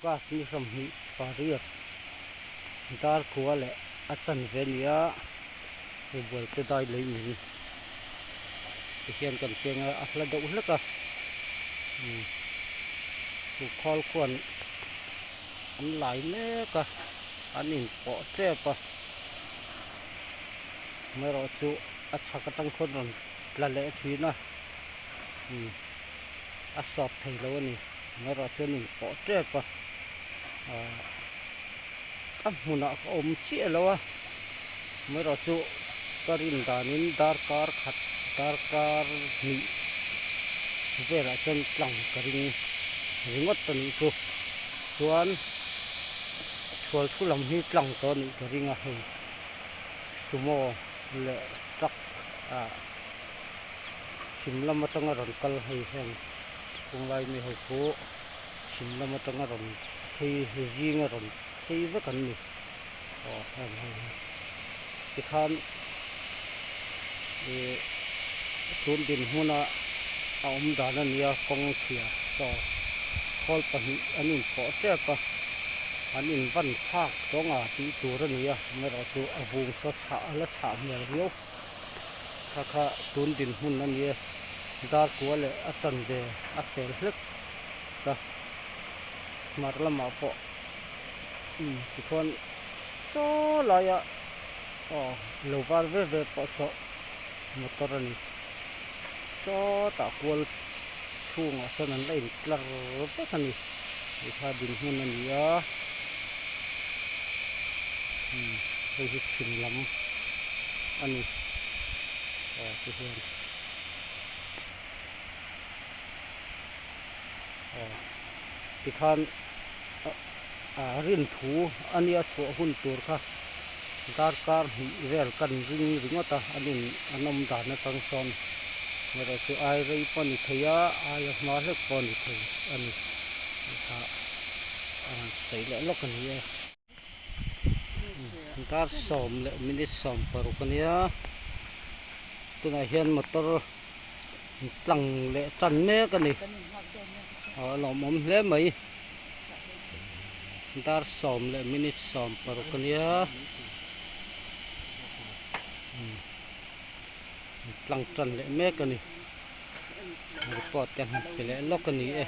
August ni 28 dar kua leh a chanve a ni a, hei bualte dai lei min ti hian kan peng a, a hla deuh hlek a, umm chu khawl khuan an lai mek a, an inpawh tep a, amaherawhchu a chhak atang khawn rawn tla leh thin a, umm a sawp thei lo a ni. Amaherawh chuan in pawh tep a ahh ka hmunah ka awm chiah lo a amaherawh chu ka rin danin darkar khat darkar hnih velah chuan tlang ka ring ringawt a nih chu chuan thual thu lam hi tlang tawh a nih ka ring a hei sumo leh truck ah chhim lam atanga rawn kal hei heng. Tunlai mi ho pawh chhim lam atanga rawn phei zinga rawn phei vek an ni aw heng ho hi tikhan ih tun dinhmuna a awm dan a nia kawng chhia saw khawl pahnih an inpawh tep a an invan phak tawnga tih tur a ni a amaherawhchu a vung saw chhah a la chhah hmel viau. Kha kha tun dinhmun a ni e, dar kua leh a chanve a fel hlek ta, hmar lamah pawh umm tikhuan saw laia aw lo var ve ve pawh saw motor a ni, sawtah kual chhungah sawn an la intlar vek a ni, hei kha dinhmun a ni a umm hei hi chhim lam. a ni aw ti hian aw tikhan ah rin thu a nia chhuah hun tur kha darkar hnih vel kan ring ringawt a an in an awm dan atang sawn erawh chu ai rei pawh a ni thei a aia hma hlek pawh a ni thei a ni tih kha a han sawi leh lawk a ni e. Dar sawm leh minute 60 a nia tunah hian motor tlang leh tan mek a ni aw a lawmawm hle mai dar sawm leh minute 60 a nia tlang tan leh mek a ni report te han pe leh lawk a ni e.